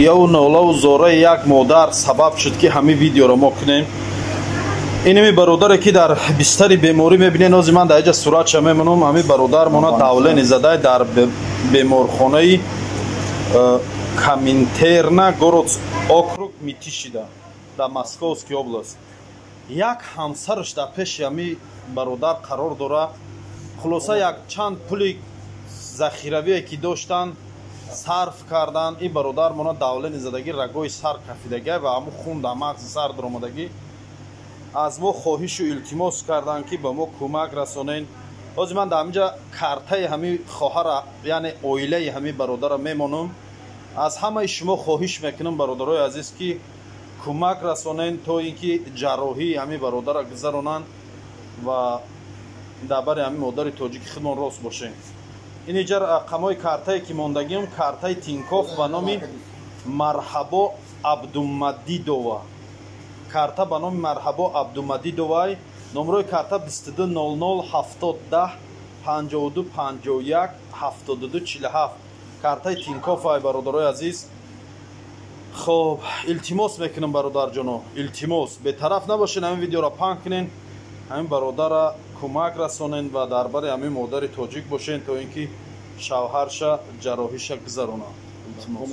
Гирьяву нолаву зораи як модар сабаб шуд, ки ҳамин видеоро мо кунем. Инами бародаре, ки дар бистари беморӣ мебинед, нози ман дар иҷа суратша мемонам. Ҳамин бародар мона давление задай, дар беморхонаи Коминтерна, город округ Мытищи, дар Московский область. Як ҳамсараш дар пеши ҳами бародар қарор дора. Хулоса, як чанд пули захиравие, ки доштанд, сарф кардан. Ин бародар мона давление задагӣ, рагои сар кафидагӣ ва ҳамун хун дар мағзи сар даромадагӣ. Аз мо хоҳишу илтимос карданд, ки ба мо кӯмак расонен. Ҳозир ман дар ҳаминҷа картаи ҳамин хоҳара, яъне оилаи ҳамин бародара мемонам. Аз ҳамаи шумо хоҳиш мекунам, бародарои азиз, ки кӯмак расонен, то ин ки ҷарроҳии ҳамин бародара гузаронанд ва дар бари ҳамин модари тоҷики худмон рост бошем. Ин иҷа рақамҳои картае, ки мондагиам, картаи Тинькофф ба номи Марҳабо Абдумадидова. Карта ба номи Марҳабо Абдумадидовай, номерои карта 22 00 70 10 52 51 72 47, картаи Тинькофф ай, бародарои азиз. Хоб, илтимос мекунам, бародарҷоно, илтимос, бетараф набошед. Ҳамин видеоро паҳн кунен, ҳамин бародара кӯмак расонен ва дар бари ҳамин модари тоҷик бошен, то ин ки шавҳарша ҷарроҳиша гузаронад. Илтимос.